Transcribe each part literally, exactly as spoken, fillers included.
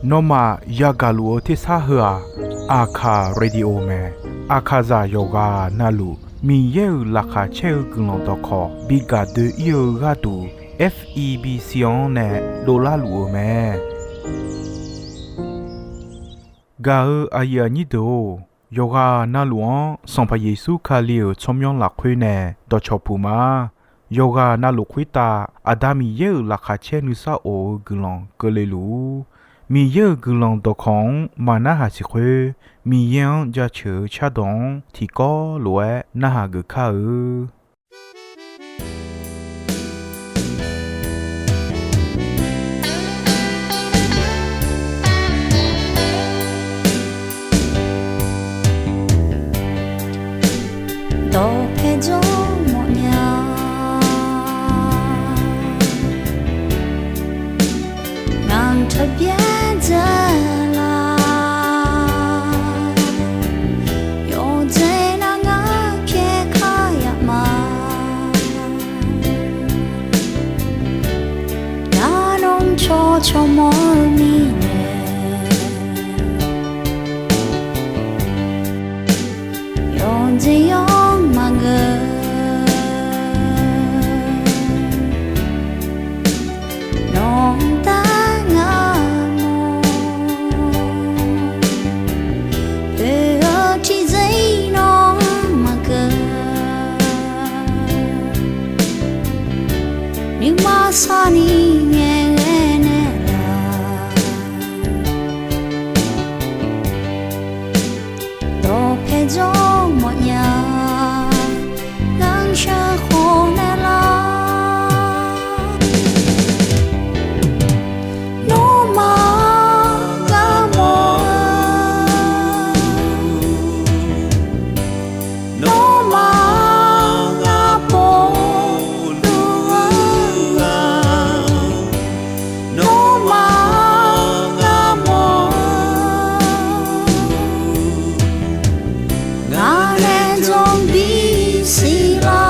Nawmaf yagaq luf-eu tersar heu-aq, Aqkaq Radio mae. Aqkaqzaq yawqghaq navluf Miqyaer-euq laqkhaq caer-eu guiqlanq dawqkawq bi gaq doe-ir-eu gharduq, F E B C-anr nae dovlar luf-eu mae. Gaq-eu aqyuif aqnyir deuq-or, yawqghaq navluf-anr Sanqpaq Yeqsur Kali-euq tsawrmyanr lafkhoer nae dawqcawq puq ma. Yawqghaq navluf khoertav Aqda Miqyaer-euq laqkhaq caer nuisar of-eu guiqlanq keuvle luf-ur. Miqyaer-euq guiqlanq dawqkawq-anr maqnarhaq siq khoer, Miqyaer-anr jaceuq-eu cardawq-anr tiqkawv lof-aer narhaq geuf kar-eu. Dawqpae jawr mawfnya, ngaq-anr taqbyaer dzae la. Yawqjeq nar ngar pyaer kar yaf ma. Ngar nawr cawq cawq mawr-eu mirnae, yawqjeq yawr maqngeur. Nawq-anr dar ngar mawr, oe-eu tiqjeq-ir nawr maqkeuv. Nuima sarni ngaeqghae naeqlaf, dawqpae jawr mawfnya, ngar sheuqkhof naeqlaf. Nawmaf ngar mawr-eu, nawmaf ngar pov luf-eu, nawmaf ngar mawr-eu, ngaq nae jawr bisiq lar.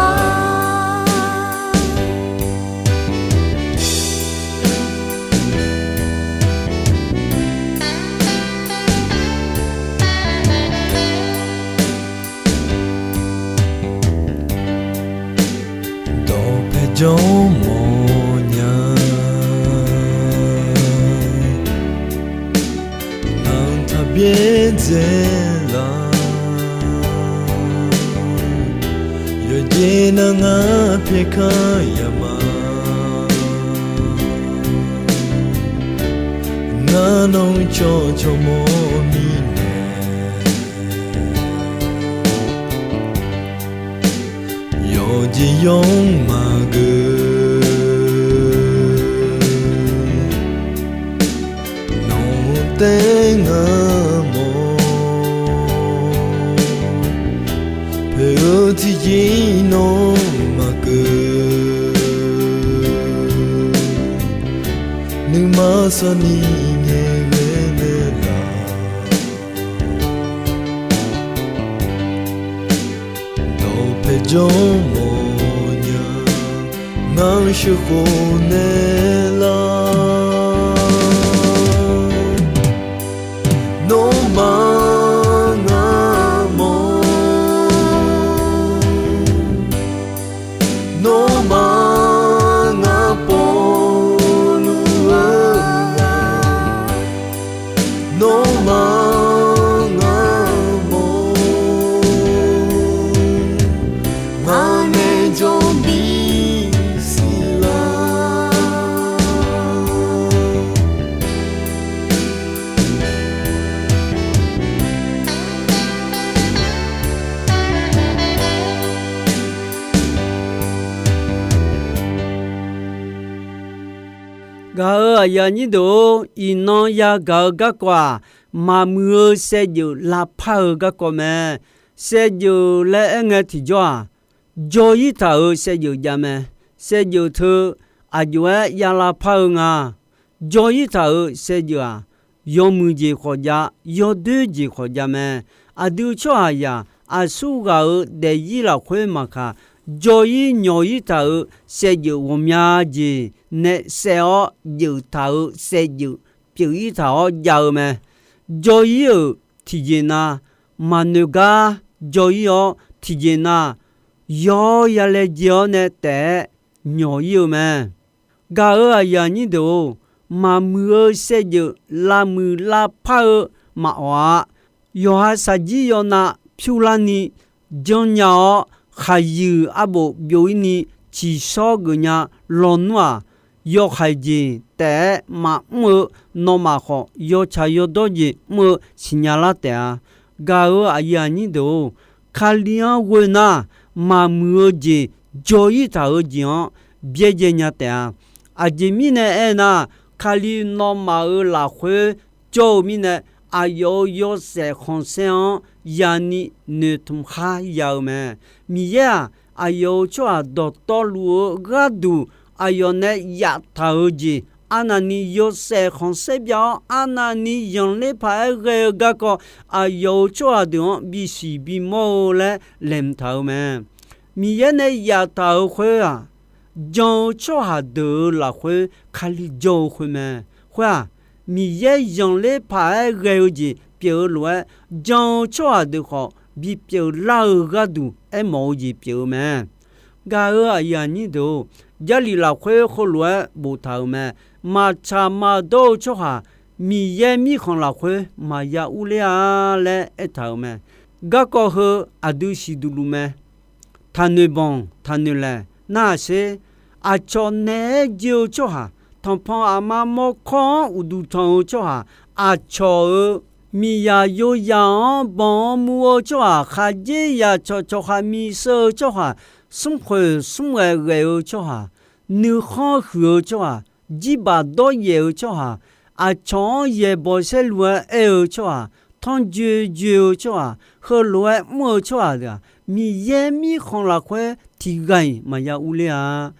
Dawqpae jawr mawfnya, ngaq-anr taqbyaer dzae la. Yawqjeq nar ngar pyaer kar yaf ma. Ngar nawr cawq cawq mawr mirnae, yawqjeq yawr maqgeur. Nawq-anr taef ngar mawr, poeq-eu tiqjeq-ir nawr maqkeuv. Nuima sarni ngaeqghae naeqlaf, dawqpae jawr mawfnya, ngar sheuqkhof naeqlaf. Nawmaf ngar mawr, nawmaf ngar povluf-eu, nawmaf ngar mawr, ngaq nae jawr bisiq lar. Gaq-euq aqyuif aqnyir deuq-or, iqnan yagaq-eu garkawv-aq, maqmuiq-eu saevdzeuf lavpar-eu garkawv mae. Saevdzeuf laer aer ngae tiqjawr-aq, jawr-ir taq-euq saevdzeuf jav mae. Saevdzeuf teu aqjox-aer ya lavpar-eu nga. Jawr-ir taq-euq saevdzeuf-aq, yawmuiq jeq khawf jav, yawdoer jeq khawf jav mae. Aqdui tsawrhaqzaq aqsur ghaq-euq daefzir lafkhoer maqkaq, jawr-ir nyawq-ir taq-euq saevdzeuf ghawqmya jeq nae saev-awr jeuf taq-euq saevdzeuf pyeuf-ir taq-awr jav-eu mae. Jawr-ir-euq tiqjeq na, maqnoeq gar jawr-ir-awr tiqjeq na, yawr yalae jae-awr nae taef-aer nyawq-ir-eu mae. Gaq-euq aqyuif aqnyir deuq-or, maqmuiq-eu saevdzeuf lavmuiq lavpar-eu maqawq-a. Yawqha shaqjir yawnav pyur larni janrnya-awr, khaqyuiq arbof byov-ir ni tsiqshawr geufnya lawnmr-aq, yawhaiq jeq taef-aer maqmr-eu nawmaf khawf, yawtsaq yawdawr jeq mr-eu siqnya lar taef-a. Gaq-euq aqyuif aqnyir deuq-or, Kali-anr ghoe nar, maqmuiq-eu jeq jawr-ir taq-eu jeq-anr byaerdzae nya taef-a. Aqjeq mirnae aernar, Kali nawmaf-euq lafkhoer jawr-eu mirnae, aqyawf-euq yawshaef khanqsaer-anr yani noeqtmq khar ya-eu mae. Miqyaer-aq, aqyawf-euq tsawrhaq dawqtawvluf-eu gharduq aqyawf nae yaftaq-euq jeq, arnavni yawshaef khanqsaer byav-awr, arnavni zanqler paq-aer ghae-eu garkawv, aqyawf-euq tsawrhaq deuq-anr bisiq bimawr-eu laer laeqhmq taq-euq mae. Miqyaer nae yaftaq-euq khoer-aq, jan-eu tsawrhaq deuq-euq lafkhoer Kali jawr-eu khoer mae. Khoer-aq, Miqyaer zanqler paq-aer ghae-eu jeq pyeuf-eu lof-aer, jan-eu tsawrhaq deuq khawf bipyeuf lar-eu gharduq aermawf-eu jeq pyeuf-eu mae. Gaq-euq aqyuif aqnyir deuq-or, Jarlif lafkhoer heulof-aer boftaq-euq mae. Maqtsaq maqdawr-eu tsawrhaq Miqyaer mirkhanq lafkhoer maqya urler-a laer aertaq-euq mae. Garkawv heu aqdui siqduq luf mae. Taqnoeq banq taqnoeq laeq narhaq sher. Aqcawq naeq-aer jir-eu tsawrhaq, tanqpanq aqma mawrkawr-anr uqduq tanq-eu tsawrhaq, aqcawq-euq miqzaq yoyaq-anr banq-anr muv-eu tsawrhaq, khaqdzerzaq cawqcawq khaqmiq sheu-eu tsawrhaq, smrkhoeq smrghae ghae-eu tsawrhaq, nuikhanr huiq-eu tsawrhaq, jirbaq dawryaef-eu tsawrhaq, aqcawq-anr yaeqbawq saerlu-aer aer-eu tsawrhaq, tanrjoe joe-eu tsawrhaq, heulof-aer mr-eu tsawrhaq deuq-aq, Miqyaer mirkhanq lafkhoer tiqghaq-iq maqya urler-a.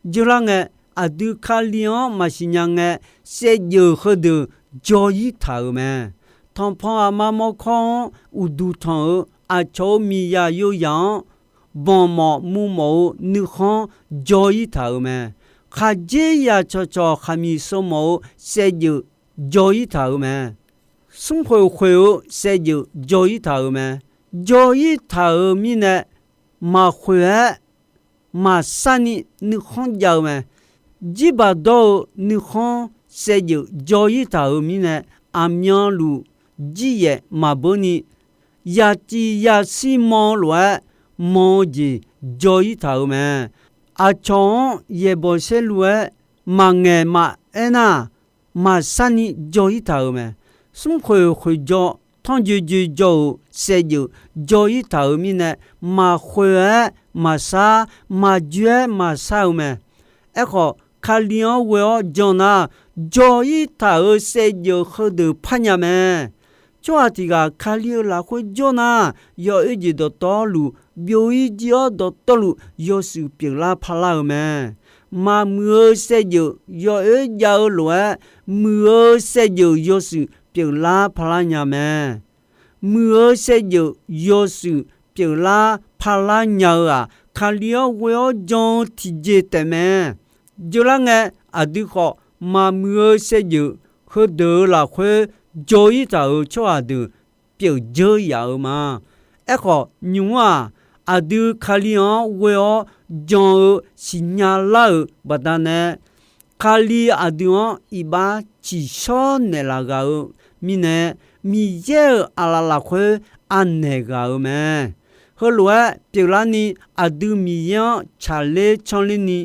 Jeurlar ngae, aqdui Kali-anr maqsiq nya ngae, saevdzeuf heudeuq jawr-ir taq-euq mae. Tanqpanq aqma mawrkawr-anr uqduq tanq-eu aqcawq-euq miqzaq yoyaq-anr banq mawf muv mawf-eu nuikhanr jawr-ir taq-euq mae. Khaqdzerzaq cawqcawq khaqmiq sheu mawf-eu saevdzeuf jawr-ir taq-euq mae. Smrkhoeq khoeq-eu saevdzeuf jawr-ir taq-euq mae. Jawr-ir taq-euq mirnae, maqkhoeq-aer maqsarni nuikhanr jav-eu mae. Jirbaq dawr-eu nuikhanr saevdzeuf jawr-ir taq-euq mirnae, aqmyanluf jiryaef maqbeurni, yaciv yashir man-eu lof-aer man-eu jeq jawr-ir taq-euq mae. Aqcawq-anr yaeqbawq saerlu-aer maqngaeq maqaer nar, maqsarni jawr-ir taq-euq mae. Smrkhoeq khoeqjawr tanrjoe joe jawr-euq saevdzeuf jawr-ir taq-euq mirnae, maqkhoeq-aer maqsar, maqjoe-aer maqsar-eu mae. Aerkhawf, Kali-anr ghoe-awr jan nar, jawr-ir taq-euq saevdzeuf heudeuq parnya mae. Tsawrhaq tiq ghaq Kali-euq lafkhoer jawr nar, yawoer jeq dawqtawvluf byov-ir jir-awr dawqtawvluf yawshuif pyeuflar parlar-eu mae. Maqmuiq-eu saevdzeuf yawoer jav-eu lof-aer, muiq-eu saevdzeuf yawshuif pyeuflar parlar nya mae. Muiq-eu saevdzeuf yawshuif pyeuflar parlar nya-eu-aq, Kali-anr ghoe-awr jan-eu tiqjeq taefmae. Jeurlar ngae, aqdui khawf maqmuiq-eu saevdzeuf heudeuq-euq lafkhoer jawr-ir taq-euq tsawrhaq deuq pyeuf dzeur yaf-eu ma. Aerkhawf, nymq-mr-aq, aqdui Kali-anr ghoe-awr jan-eu siqnya lar-euq baqdanae, Kali aqdui-anr iqbax ciqshawr naeqlaf ghaq-eu mirnae, Miqyaer-euq aqlaf lafkhoer anaeq ghaq-eu mae. Heulof-aer pyeuflarni, aqdui Miqyaer-anr tsaqler canrler ni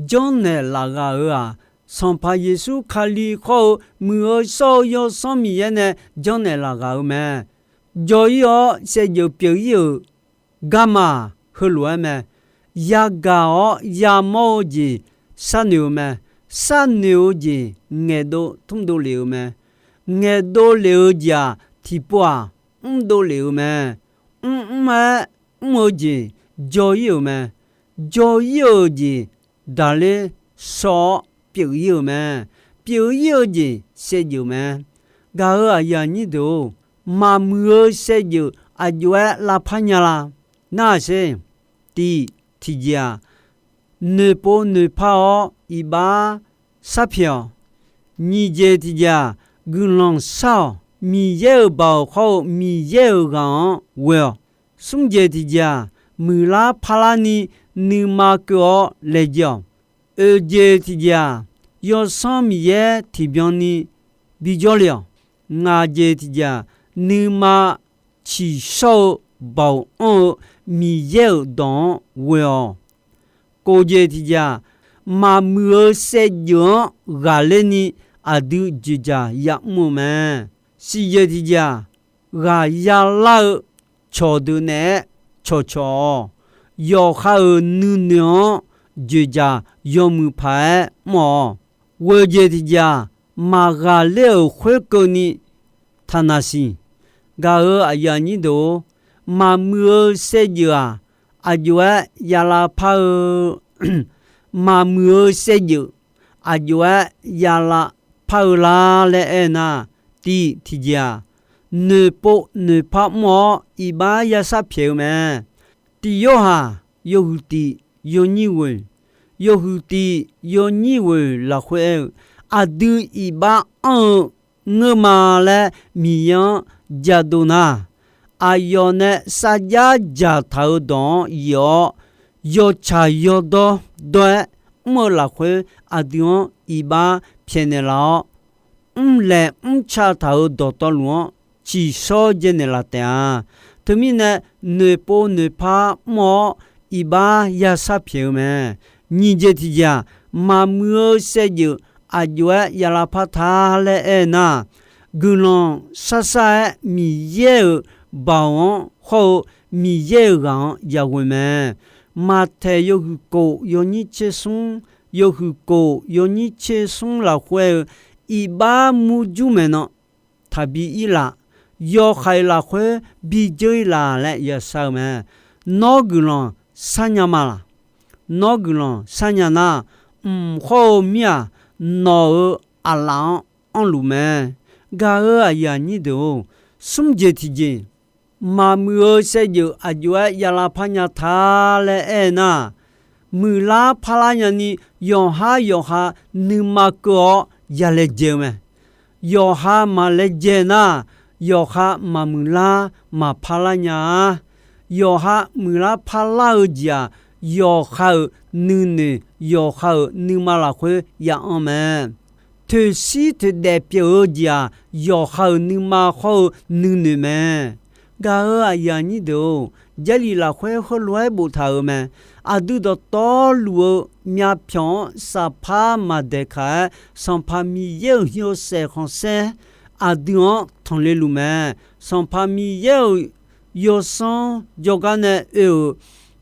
janrnaeq laf ghaq-euq-aq, Sanqpaq Yeqsur Kali khawr-eu Muiq-eu shawr-eu Yawsanr Miqyaer nae janrnaeq laf ghaq-eu mae. Jawr-ir-awr saevdzeuf pyeuf-ir-euq garma-aq, heulof-aer mae. Yagaq-awr yamawr-eu jeq sharnoeq-eu mae. Sharnoeq-eu jeq ngaeqdov tmrdov lef-eu mae. Ngaeqdov lef-eu jeq-aq, tiqpov-aq, mrdov lef-eu mae. Mrmr-aer mr-eu jeq jawr-ir-euq mae. Jawr-ir-euq jeq daqler shaw-awr pyeuf-ir-euq mae. Pyeuf-ir-eu jeq saevdzeuf mae. Gaq-euq aqyuif aqnyir deuq-or, maqmuiq-eu saevdzeuf aqjox-aer lavpar nya la? Narhaq sher. Tiq, tiqjeq-aq, noeqpov noeqpar-awr iqbax sharpyaeq-awq. Nyiq jeq tiqjeq-aq, guiqlanq shar-awq. Miqyaer-euq baoq hawr-eu Miqyaer-euq ghaq-anr ghoe-awq. Smr jeq tiqjeq-aq, muiqlar parlarni nuima keuv-awr laejae-awq. Oeq jeq tiqjeq-aq, Yawsanr Miqyaer tiqbyan ni bijawr le-awq. Ngaq jeq tiqjeq-aq, nuima ciqshawr-eu baoq anr-eu Miqyaer-euq dawq-anr ghoe-awq. Kof jeq tiqjeq-aq, maqmuiq-eu saevdzeuf-anr ghaqler ni aqdui dzoeqdzaq yamr-eu mae. Siq jeq tiqjeq-aq, ghaq yalar-eu cawqdeuq naeq-aer cawqcawq-awq. Yawqha-euq nuinoeq-anr dzoeqdzaq yawmuiq paq-aer mr-awq. Ghoeq jeq tiqjeq-aq, maqghaqler-euq khoerkeuvni taqnaq siq. Gaq-euq aqyuif aqnyir deuq-or, maqmuiq-eu saevdzeuf-aq, aqjox-aer yalavpar-eu maqmuiq-eu saevdzeuf aqjox-aer yalavpar-eu lar laer aernar, tiq tiqjeq-aq, noeqpov noeqpar mr-awr iqbax yashar pyaeq-eu mae. Tiq Yorhaq yawhuiq tiq yawnyir ghoeq, yawhuiq tiq yawnyir ghoeq lafkhoer aer-eu, aqdui iqbax anr-eu ngeur ma laer Miqyaer-anr jadov nar, aqyawf nae sarjax dzaqtaq-euq dawq-anr yif-awr, yawtsaq yawdawr dawr-aer mr-eu lafkhoer aqdui-anr iqbax pyaeqnaeq laf-awr, mrlaeq mrca taq-euq dawqtawvluf-anr ciqshawr jaenaeq laf taef-a. Teumirnae, noeqpov noeqpar mr-awr iqbax yashar pyaeq-eu mae. Nyiq jeq tiqjeq-aq, maqmuiq-eu saevdzeuf aqjox-aer yalavpar ta laer aernar, guiqlanq sharshar-aer Miqyaer-euq baoq-anr hawr-eu Miqyaer-euq ghaq-anr yaghoe mae. Maqtaeq yawhuiq kof yawnyir tser smr, yawhuiq kof yawnyir tser smr lafkhoer aer-eu, iqbax murjur maeqnan taqbi ir laf, yawhaiq lafkhoer bi dzeur ir laf laer yashar-eu mae. Nawr guiqlanq sharnya ma laq? Nawr guiqlanq sharnya nar, mq hawr-eu mir-aq, nawq-euq aqlaf-anr anrluf mae. Gaq-euq aqyuif aqnyir deuq-or, smr jeq tiqjeq, maqmuiq-eu saevdzeuf aqjox-aer yalavpar nya ta laer aernar, muiqlar parlar nyani yawqhar yawqha nuima keuv-awr yalaejae-eu mae. Yawqha maqlaejae nar, yawqha maqmuiqlar maqparlar nya-a. Yawqha muiqlar parlar-eu jeq-aq, yawqha-euq nuinoeq, yawqha-euq nuima lafkhoer ya'anr mae. Toeqshir toeqdaef pyeuf-eu jeq-aq, yawqha-euq nuima hawr-eu nuinoeq mae. Gaq-euq aqyuif aqnyir deuq-or, Jarlif lafkhoer heulof-aer boftaq-euq mae. Aqdui dawqtawvluf-eu myavpyawq-anr saqpar maqdaeqkaq-aer, Sanqpaq Miqyaer-euq yawshaef khanqsaer aqdui-anr tanqle luf mae. Sanqpaq Miqyaer-euq yawsanr jawrgar nae oe-euq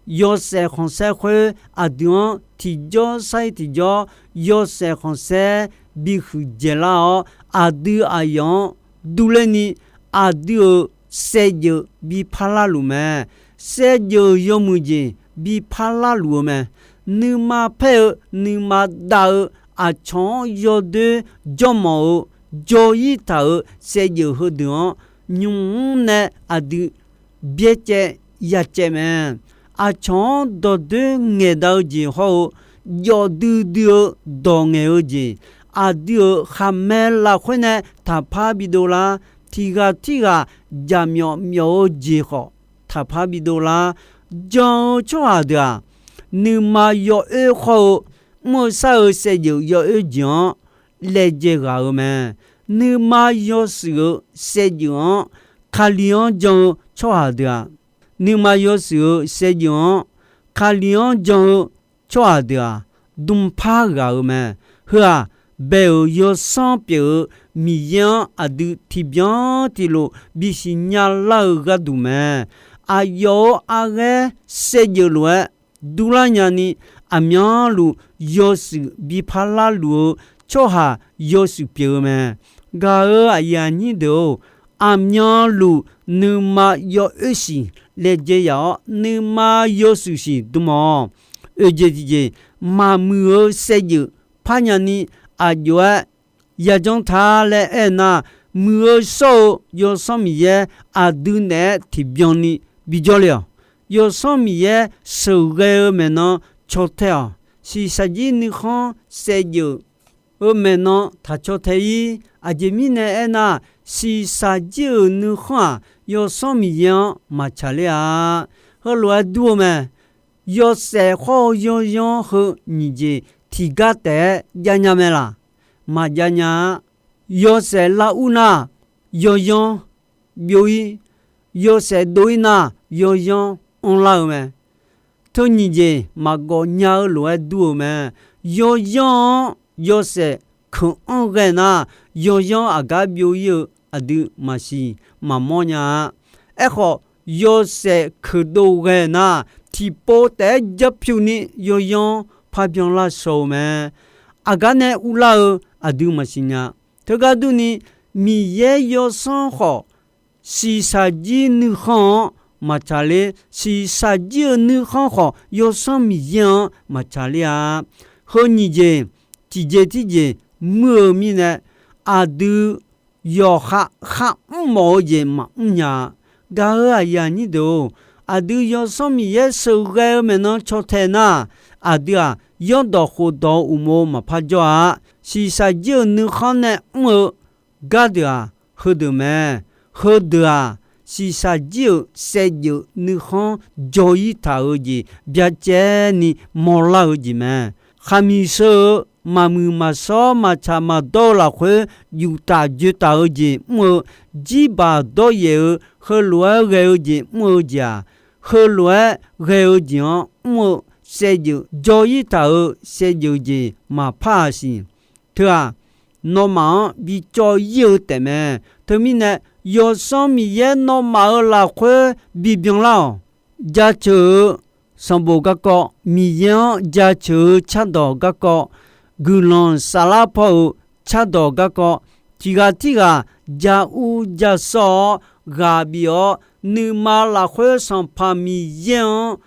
yawshaef khanqsaer khoer aqdui-anr tiqjawr sar-ir tiqjawr yawshaef khanqsaer bihuiq dzaeqlar-awr, aqdui aqyawf-anr durler ni aqdui-euq saevdzeuf bi parlar luf mae. Saevdzeuf yawmuiq jeq bi parlar luf-eu mae. Nuima paer-eu, nuima dav-eu, aqcawq-anr yawdoer jawrmawf-eu, jawr-ir taq-euq saevdzeuf heudeuq-anr, nymq-mr nae aqdui byaercaev yacaev mae. Aqcawq-anr dawqdoer ngaeqdav-eu jeq hawr-eu, jawf duidui-eu dawq ngaeq-eu jeq, aqdui-euq khaqmae lafkhoer nae taqpar bidov lar. Tiqghaq tirghaq jaqmyawf myawf-eu jeq khawf taqpar bidov lar. Jan-eu tsawrhaq deuq-aq, nuima yawoer khawr-eu, mr-eu shar-eu saevdzeuf yawoer jeq-anr laejae ghaq-eu mae. Nuima yawshuif-eu saevdzeuf-anr Kali-anr jan-eu tsawrhaq deuq-aq, nuima yawshuif-eu saevdzeuf-anr Kali-anr jan-eu tsawrhaq deuq-aq, dmqpar ghaq-eu mae. Heu-aq, bae-euq yawsanr pyeuf-eu Miqyaer-anr aqdui tiqbyan tiqlof bisiq nya lar-eu gharduq mae. Aqyawf-euq arghaer saevdzeuf lof-aer durlar nyani, aqmyanluf yawshuif bi parlar luf-eu tsawrhaq yawshuif pyeuf-eu mae. Gaq-euq aqyuif aqnyir deuq-or, aqmyanluf nuima yawoer siq laejae yaf-awr, nuima yawshuif siq dm-awq. Oeq jeq tiqjeq, maqmuiq-eu saevdzeuf parnya ni aqjox-aer yajanr ta laer aernar, muiq-eu shawr-eu Yawsanr Miqyaer aqdui naeq-aer tiqbyan ni bijawr le-awq. Yawsanr Miqyaer sheuqghae-eu maeqnan caw tae-awq. Shiqshaq jir nuikhanr saevdzeuf-eu maeqnan taq caw tae-ir. Aqjeq mirnae aernar, shiqshaq jir-euq nuikhanr-aq, Yawsanr Miqyaer-anr maqtsaq ler-a. Heulof-aer dur-eu mae. Yawshaef khawr-eu yawyanr heu nyiq jeq tiqgar taef-aer jav nya mae laq? Maqjav nya-a. Yawshaef lar ur nar, yawyanr byov-ir. Yawshaef dov-ir nar, yawyanr anrlar-eu mae. Teu nyiq jeq maqgawf nya-eu lof-aer dur-eu mae. Yawyanr-anr yawshaef keuq-anr ghae nar, yawyanr aqgar byov-ir-eu aqdui maqsiq maqmawr nya-a. Aerkhawf, yawshaef keuqdov ghae nar, tiqpov taef-aer jarpyuq ni yawyanr parbyan lar shaw-eu mae. Aqgar nae uvlar-eu aqdui maqsiq nya. Teugar durni, Miqyaer yawsanr khawf, shiqshaq jir nuikhanr-anr maqtsaq ler, shiqshaq jir-eu nuikhanr khawf, Yawsanr Miqyaer-anr maqtsaq ler-a. Heu nyiq jeq tiqjeq tirjeq muir-eu mirnae, aqdui yawqha kharmr mawf-eu jeq maqmr nya-a. Gaq-euq aqyuif aqnyir deuq-or, aqdui Yawsanr Miqyaer sheuqghae-eu maeqnan caw tae nar, aqdui-aq, zanrdawq khofdawq-eu uqmov maqpar jawr-a. Shiqshaq jir-euq nuikhanr nae mr-eu gardeuq-aq, heudeuq mae. Heudeuq-aq, shiqshaq jir-euq saevdzeuf nuikhanr jaw-ir taq-eu jeq byacaevni mawrlar-eu jeq mae. Khaqmiq sheu-eu maqmuiq maqshawr maqtsaq maqdawr-eu lafkhoer juftaf joetaf-eu jeq mr-eu, jirbaq dawryaef-eu heulof-aer ghae-eu jeq mr-eu jeq-aq, heulof-aer ghae-eu jeq-anr mr-eu saevdzeuf jaw-ir taq-euq saevdzeuf jeq maqpar-aq siq. Teu-aq, nawmaf-anr bicawv-ir-eu taefmae. Teumirnae, Yawsanr Miqyaer nawmaf-euq lafkhoer bibyan lar-awq. Jaceuq-eu sanqbof garkawv, Miqyaer-anr jaceuq-eu cardawq garkawv, guiqlanq saflar paw-euq cardawq garkawv, tiqghaq tirghaq ja ur ja sawr-awr ghaq bif-awr, nuima lafkhoer Sanqpaq Miqyaer-anr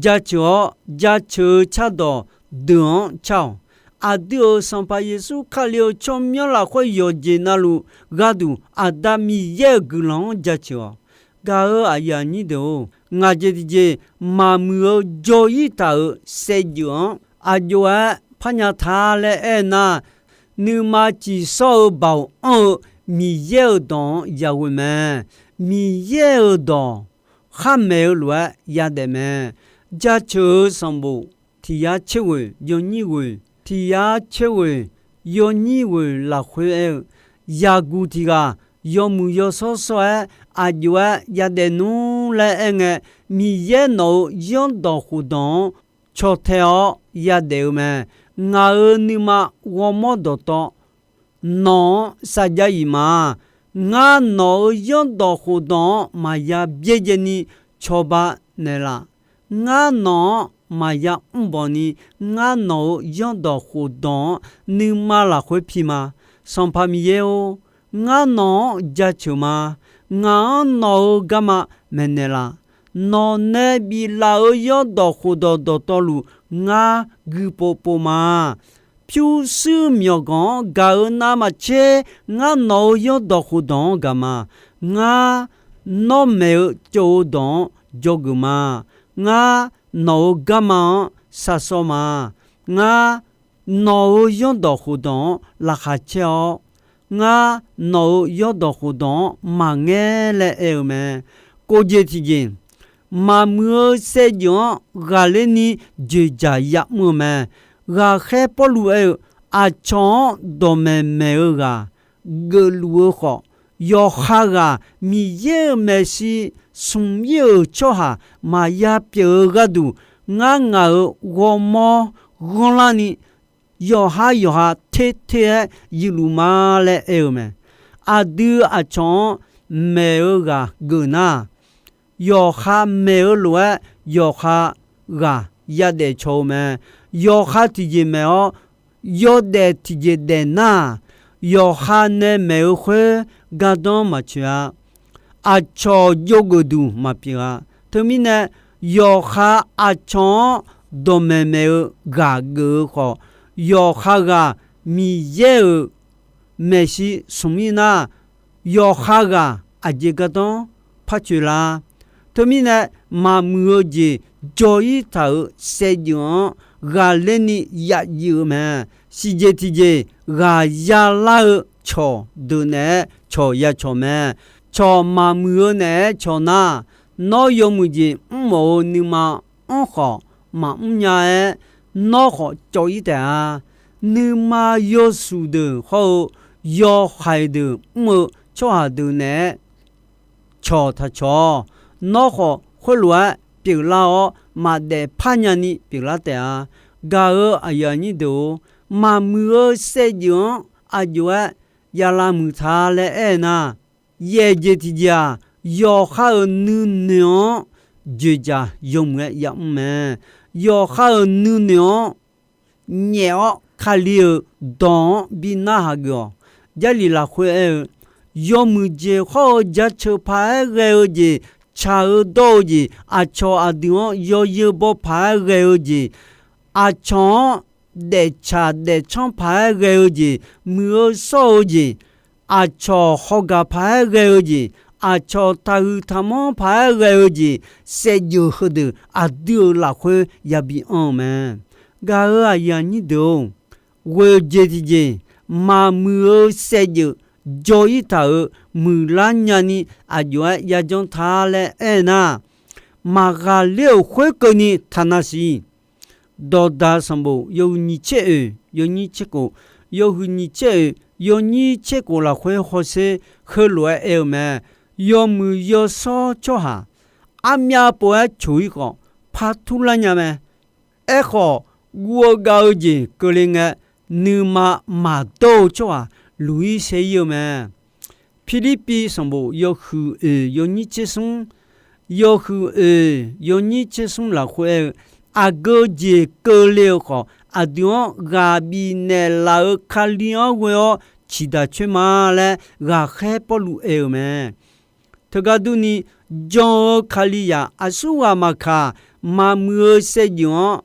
jaceuq-awr, jaceuq-eu cardawq deuq-anr car-awq. Aqdui-euq Sanqpaq Yeqsur Kali-euq tsawrmyanr lafkhoer yawqjeq navluf gharduq Aqda Miqyaer-euq guiqlanq-anr jaceuq-awq. Gaq-euq aqyuif aqnyir deuq-or, ngaq jeq tiqjeq maqmuiq-eu jaw-ir taq-euq saevdzeuf-anr aqjox-aer parnya ta laer aernar, nuima ciqsawr-eu baoq anr-eu Miqyaer-euq dawq-anr yaghoe mae. Miqyaer-euq dawq kharmaeq-eu lof-aer yadaef mae. Jaceuq-eu sanqbof tiq yar tser ghoeq yawnyir ghoeq, tiq yar tser ghoeq yawnyir ghoeq lafkhoer aer-eu, yaqguq tiq ghaq yawmuiq yawshawr shawr-aer aqjox-aer yadaef nmr laer aerngae, Miqyaer nawq-euq zanrdawq khofdawq-anr caw tae-awr yadaef-eu mae. Ngaq-euq nuima ghawrmawr dawqtawv nawq-anr sarjax-iq ma. Ngar nawq-euq zanrdawq khofdawq-anr maqya byaerdzaeni cawba naeqlaf. Ngar nawq-anr maqya mrbawq ni, ngar nawq-euq zanrdawq khofdawq-anr nuima lafkhoer pi ma. Sanqpaq Miqyaer-or, ngar nawq-anr jaceuq ma. Ngaq-anr nawq-euq garma maeqnaeq laf. Nawq nae biflaf-euq zanrdawq khofdawq dawqtawvluf ngar guipov pov ma. Pyurshuir myawqganq-anr gaq-euq navmaqtser ngar nawq-euq zanrdawq khofdawq-anr gaq ma. Ngar nawr maeq-eu tsov-eu dawq-anr dzawgeuf ma. Ngar nawq-euq garma-anr sharshawr ma. Ngar nawq-euq zanrdawq khofdawq-anr laqkhaq caer-awr, ngar nawq-euq zanrdawq khofdawq-anr maqngaer laer aer-eu mae. Kov jeq tiqjeq, maqmuiq-eu saevdzeuf-anr ghaqler ni dzoeqdzaq yamr-eu mae. Ghaqkhaer Pawrluv aer-eu, aqcawq-anr dawqmaeq maeq-eu ghaq geufluf-eu khawf, yawqha ghaq Miqyaer-euq maeqshi smq-ir-euq tsawrhaq maqya pyeuf-eu gharduq, ngar ngaq-euq ghawrmawr ghanrlar ni yawqha yawqha ter ter-aer yuifluf ma laer aer-eu mae. Aqdui aqcawq-anr maeq-eu ghaq geuf nar, yawqha maeq-eu lof-aer yawqha ghaq yadaef caw-eu mae. Yawqha tiqjeq maeq-awr yawdaef tiqjeq daef nar, yawqha nae maeq-eu khoer gardanr maqtsoeq-a. Aqcawq jawrgeuf duq maqpyeuf-a. Teumirnae, yawqha aqcawq-anr dawqmaeq maeq-eu ghaq geuf-eu khawf, yawqha ghaq Miqyaer-euq maeqshi smq-ir nar, yawqha ghaq aqjeq gardanr par coeq la? Teumirnae, maqmuiq-eu jeq jawr-ir taq-euq saevdzeuf-anr ghaqler ni yaf jif-eu mae. Siqjeq tiqjeq ghaq yalar-eu cawq deuq naeq-aer cawq ya cawq mae. Cawq maqmuiq-eu naeq-aer cawq nar, nawr yawmuiq jeq mrmawf-eu nuima anrkhawf maqmr nya-aer, nawr khawf cawv-ir taef-a. Nuima yawshuif deuq hawr-eu yawhaiq deuq mr-eu tsawrhaq deuq naeq-aer cawq taq cawq-awq. Nawr khawf khoerlof-aer pyeuflar-awr, maqdaef par nyani pyeuflar taef-a. Gaq-eu aqyuif aqnyir deuq-or, maqmuiq-eu saevdzeuf-anr aqjox-aer yalavmuiq ta laer aer-eu nar, yaeq jeq tiqjeq-aq, yawqha-euq nuinoeq-anr dzoeqdzaq yawmuiq-aer yamr mae. Yawqha-euq nuinoeq-anr nyaef-awr, Kali-euq dawq-anr bi narhaq geuf-awq. Jarlif lafkhoer aer-eu, yawmuiq jeq hawr-eu jaceuq paq-aer ghae-eu jeq, tsaq-eu dawr-eu jeq, aqcawq aqdui-anr yawzeu baw paq-aer ghae-eu jeq, aqcawq-anr daeftsaq daefcanr paq-aer ghae-eu jeq, muiq-eu shawr-eu jeq, aqcawq hawgaq paq-aer ghae-eu jeq, aqcawq taqhuiq taqmanr paq-aer ghae-eu jeq, saevdzeuf heudeuq aqdui-euq lafkhoer yabi anr-eu mae. Gaq-eu aqyuif aqnyir deuq-or, ghoeq jeq tiqjeq maqmuiq-eu saevdzeuf jawr-ir taq-euq muiqlar nyani aqjox-aer yajanr ta laer aer nar, maqghaqler-euq khoerkeuvni taqnav siq. Dawqdaq sanqbof yawhuiq nyiq tser oeq yawnyir tser khof, yawhuiq nyiq tser oeq yawnyir tser khof lafkhoer hawsher heulof-aer aer-eu mae. Yawmuiq yawshawr tsawrhaq armyav pov-aer coq-ir khawf, par turlar nya mae. Aerkhawf, guv-eu gav-eu jeq keuvle ngae, nuima maqdawr-eu tsawrhaq luq-ir saer-ir-eu mae. Pirlirpiv sanqbof yawhuiq oeq yawnyir tser smr, yawhuiq oeq yawnyir tser smr lafkhoer aer-eu, aqgeu jeq keuvle-eu khawf, aqdui-anr ghaq bifnaeq laf-euq Kali-anr ghoe-awr ciqdaq coer ma laer ghaqkhaer Pawrluv aer-eu mae. Teugar durni, jan-eu Kalizaq aqsurghaq maqkaq, maqmuiq-eu saevdzeuf-anr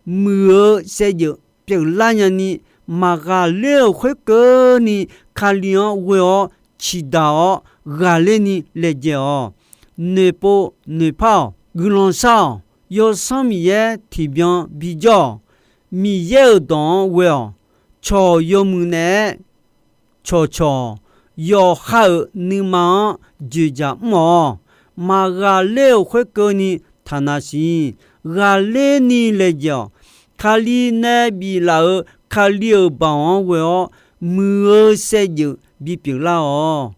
muiq-eu saevdzeuf pyeuflar nyani, maqghaqler-euq khoerkeuvni Kali-anr ghoe-awr ciqdaq-awr ghaqler ni laejae-awq. Noeqpov noeqpar-awq. Guiqlanq shar-awq. Yawsanr Miqyaer tiqbyan bijawr-awq. Miqyaer-euq dawq-anr ghoe-awq. Cawq yawmuiq naeq-aer cawqcawq, yawqha-euq nuima-anr dzoeqdzaq mr-awq. Maqghaqler-euq khoerkeuvni taqnav siq. Ghaqler ni laejae-awq. Kali nae biflaf-euq Kali-euq baoq-anr ghoe-awr, muiq-eu saevdzeuf bipyeuf lar-awq.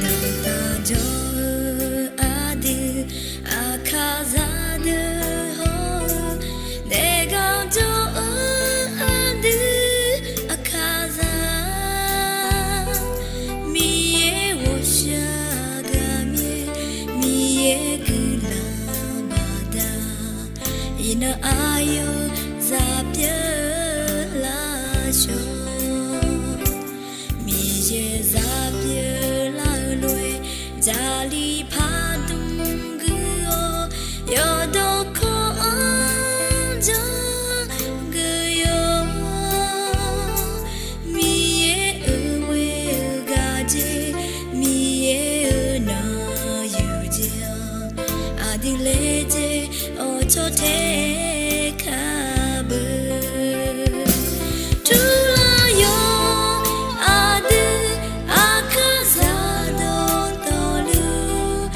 Dawqtaq jawr-eu aqdui, aqkaqzaq deuq hawr-eu, daefgar jawr-eu aqdui, aqkaqzaq, Miqyaer ghawqshaq gaqmyaer, Miqyaer guiqlanq baqda, iqnan aqyawf zaq pyeuf lavshawr. Miqyaer zaq pyeuf lar-eu lof-aer, Jarlif pardmq guiq-awr, yawqdawq kawv-anr janr geuf yawq. Miqyaer-euq ghoe-eu gaqjeq, Miqyaer-euq nanq yuqjeq-anr, aqdui laejae-awq tsawrtae kar beu. Turlar yawq aqdui, aqkaqzaq dawqtawvluf,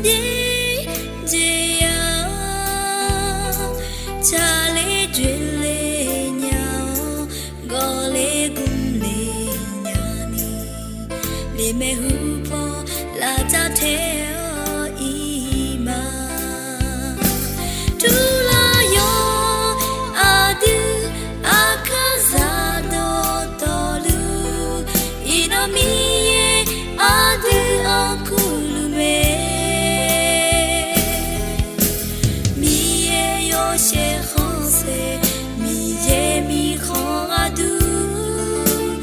Deq jeq-aq, tsaqler dzoeqle nya-awr, gawqler gmle nyani, leqmaeq hupaw lavdzar tae-awr iq ma. Turlaqyawr aqdui aqkar zaq dawqtawvluf, iqnan Miqyaer aqdui-anr kurluf mae. Miqyaer yawshaef khanqsaer, Miqyaer mirkhanq gharduq,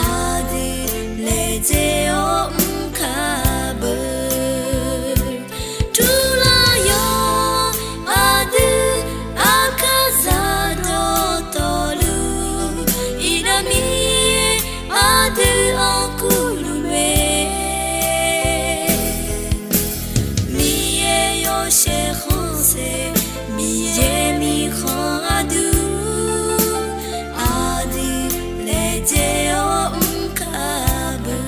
aqdui laejae-awr mr kar beu. Turlaqyawr aqdui aqkar zaq dawqtawvluf, iqnan Miqyaer aqdui-anr kurluf mae. Miqyaer yawshaef khanqsaer, Miqyaer mirkhanq gharduq, aqdui laejae-awr mr kar beu.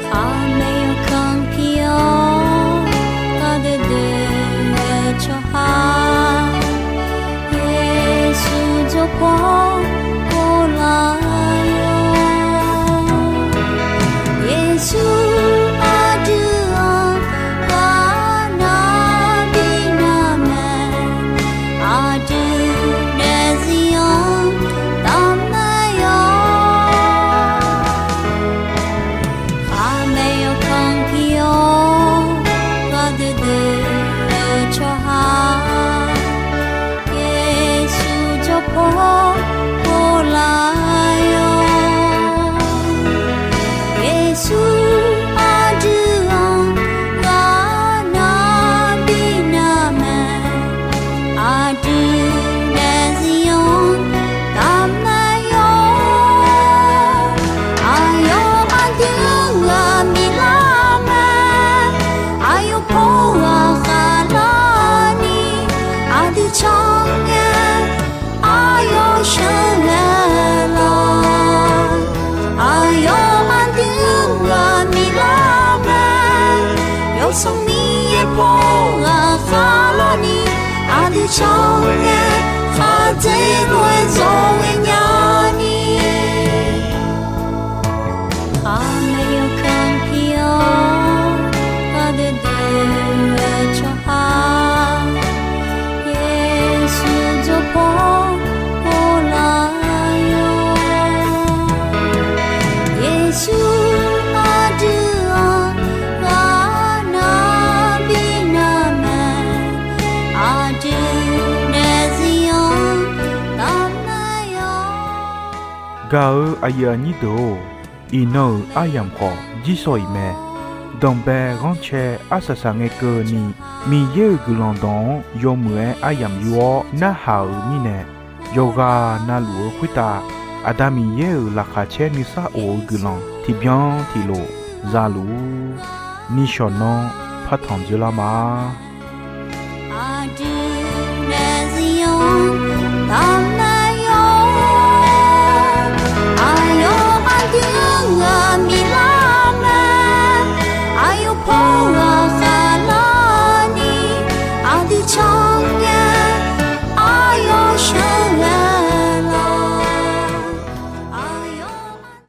Khaqmae yawkanr pir-awr, gharduq deuq-eu tsawrhaq, Yeqsur jawrpaw povlar-awr, Yeqsur aqdui-anr ghaq nar bi nar mae, aqdui daefzir-anr taf mae-awr. Khaqmae yawkanr pir-awr, gharduq deuq-eu tsawrhaq, Yeqsur jawrpaw povlar-awr, Yeqsur aqdui-anr ghaq nar bi nar mae, aqdui daefzir-anr taf mae-awr. Aqyawf aqdui-anr ghaq miqlar mae, aqyawf paw ghaq khaqlarni aqdui can ngae, aqyawf sheuqghae lawq. Aqyawf aqdui-anr ghaq miqlar mae, Yawsanr Miqyaer paw ghaq khaqlarni aqdui can ngae, khaqdzerzaq-aer zawqghae nyani. Khaqmae yawkanr pir-awr, gharduq deuq-eu tsawrhaq, Yeqsur jawrpaw povlar-awr, Yeqsur aqdui-anr ghaq nar bi nar mae, aqdui daefzir-anr taf mae-awr. Gaq-eu aqyuif aqnyir deuq-or, iqnan-euq aryamq khawf jirsawq iq mae. Danqbae ghanrcae arsaq saq ngae keuvni, Miqyaer-euq guiqlanq dawq-anr yawmuiq-aer aryamq yur-awr narhaq-euq mirnae, yawqghaq navluf-eu khoertav Aqda Miqyaer-euq laqkhaq caer nuisar of-eu guiqlanq tiqbyan tiqlof zaluf-ur. Nishawq nanr partanq dzeurlar ma.